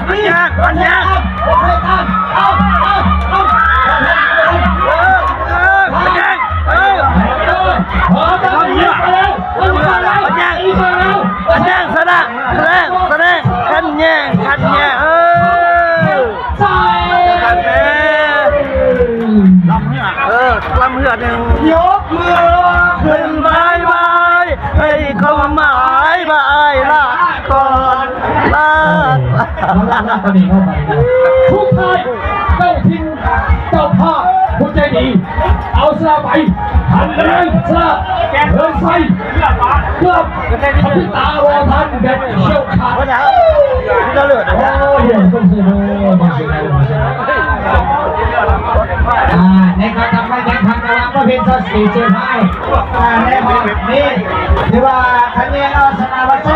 ຄັນແຍກ ຄັນແຍກ ເອີ ເອີ ຄັນແຍກ ເອີ ລຳເຮືອ ຄັນແຍກ ຄັນແຍກ ຊະນະ ສະແດງ ສະແດງ ຄັນແຍກ ຄັນແຍກ ເອີ ຄັນແຍກ ລຳເຮືອ ເອີ ລຳເຮືອໜຶ່ງ ຍົກມືຂຶ້ນບາຍບາຍ ໃຫ້ຄວາມໝາຍບາຍລາກ່ອນ ລາ ເອີ ເອົາລະ ລະ ຕອນນີ້ເຮົາໄປນະ ສຸດທ້າຍ ເຈົ້າຖິ່ນ ເຈົ້າພາບ ຜູ້ໃຈດີ ເອົາຊະນະໄປ ພັນຄະແນນຊະນະ ເດີນໄປ ເກືອບ ເກືອບ ຕາບໍ່ທັນ ແບບຂຽວຂາດ ໂອ້ຍ ສົມຊື່ເດີ ສົມຊື່ເດີ ອ່າ ໃນການທຳການແຂ່ງຂັນລະຫວ່າງປະເພດຊາວສີ່ ເຊພາຍ ອ່າ ໃນຮອບນີ້ ຖືວ່າຄະແນນເອົາຊະນະວັດໄຊ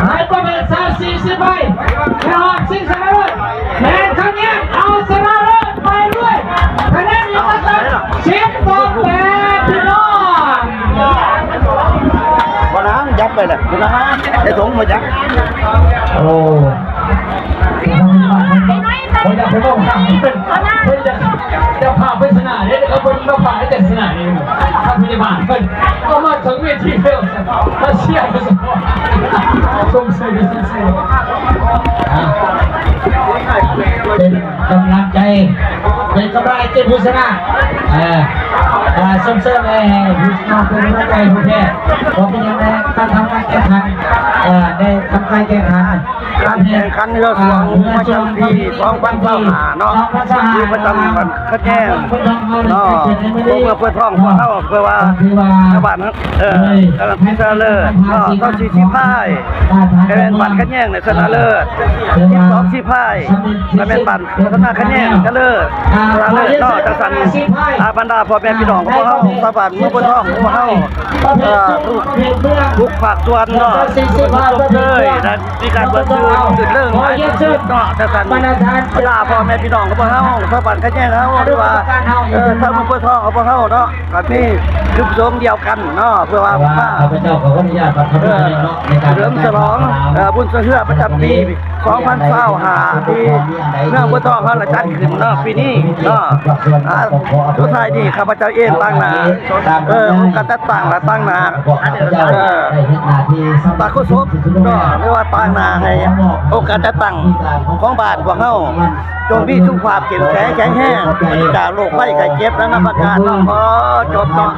ໃນປະເພດຊາວສີ່ ເຊພາຍ ໃນຮອບຊິງຊະນະເລີດ ແມ່ນຄະແນນເອົາຊະນະເລີດໄປດ້ວຍຄະແນນເອກະສັນ ສິບຕໍ່ແປດ ພີ່ນ້ອງ ບໍ່ນາງ ຍັບໄປແຫຼະ ບໍ່ນາງ ໄອ້ຖົງບໍ່ຈັກ ໂອ້ ບໍ່ຢາກໄປເວົ້າຫາເພິ່ນ ເພິ່ນຢາກ ຢາກພາໄປຊະນະເດ້ ເຂົາເພິ່ນມາພາໄປຊະນະເດ້ ທ່ານພະຍາບານເພິ່ນກໍມາເຖິງເວທີແລ້ວ ມາເຊຍ ຊົມເຊີຍ ຊົມເຊີຍ ອ່າ ເປັນກຳລັງໃຈ ເປັນກຳລັງໃຈຜູ້ຊະນະ ເອີ ເອີ ຊົມເຊີຍໃຫ້ຜູ້ຊະນະ ເປັນກຳລັງໃຈຜູ້ແພ້ ບໍ່ເປັນຫຍັງ ໃນການທຳການແຂ່ງຂັນ ເອີ ໃນທຳການແຂ່ງຂັນ ການແຂ່ງຂັນເຮືອສວງປະຈຳປີສອງພັນຊາວຫ້າເນາະ ຢູ່ປະຈຳບ້ານຂະແຍງເນາະ ເມືອງໂພນທອງພວກເຮົາ ເພື່ອວ່າຊາວບ້ານ ເອີ ກຳລັງທີ່ຊະນະເລີດເນາະ ຊາວສີ່ ເຊພາຍ ກະແມ່ນບ້ານຂະແຍງນີ້ຊະນະເລີດ ສິບສອງ ເຊພາຍ ກະແມ່ນບ້ານພັດທະນາຂະແຍງຊະນະເລີດ ຊະນະເລີດເນາະ ຈັ່ງຊັ້ນ ອາ ບັນດາພໍ່ແມ່ພີ່ນ້ອງຂອງພວກເຮົາ ຊາວບ້ານເມືອງໂພນທອງຂອງພວກເຮົາ ເອີ ທຸກ ທຸກພາກສ່ວນເນາະ ທຸກຄົນຊົມເຊີຍ ແລະ ມີການມ່ວນຊື່ນ ລື່ນເລີງຫຼາຍສຸດເນາະ ຈັ່ງຊັ້ນ ບັນດາພໍ່ແມ່ພີ່ນ້ອງຂອງພວກເຮົາ ຊາວບ້ານຂະແຍງເຮົາ ຫຼືວ່າ ເອີ ຊາວເມືອງໂພນທອງຂອງພວກເຮົາເນາະ ກໍມີຈຸດປະສົງດຽວກັນເນາະ ເພື່ອວ່າ ຂ້າພະເຈົ້າຂໍອະນຸຍາດ ເອີ ສະເຫຼີມສະຫຼອງ ເອີ ບຸນຊ່ວຍເຮືອປະຈຳປີ ສອງພັນຊາວຫ້າ ທີ່ເມືອງໂພນທອງເຮົາລະຈັດຂຶ້ນເນາະ ປີນີ້ເນາະ ອາ ສຸດທ້າຍນີ້ ຂ້າພະເຈົ້າເອງຕາງໜ້າ ເອີ ອົງການຈັດຕັ້ງ ລະຕາງໜ້າ ເອີ ຕາໂຄສົກເນາະ ຫຼືວ່າຕາງໜ້າໃຫ້ອົງການຈັດຕັ້ງຂອງບ້ານພວກເຮົາ ຈົ່ງມີສຸຂະພາບເຂັ້ມແຂງ ແຂງແຮງ ປາສຈາກໂລກໄພໄຂ້ເຈັບ ນານາປະການເນາະ ຂໍຈົບເນາະ.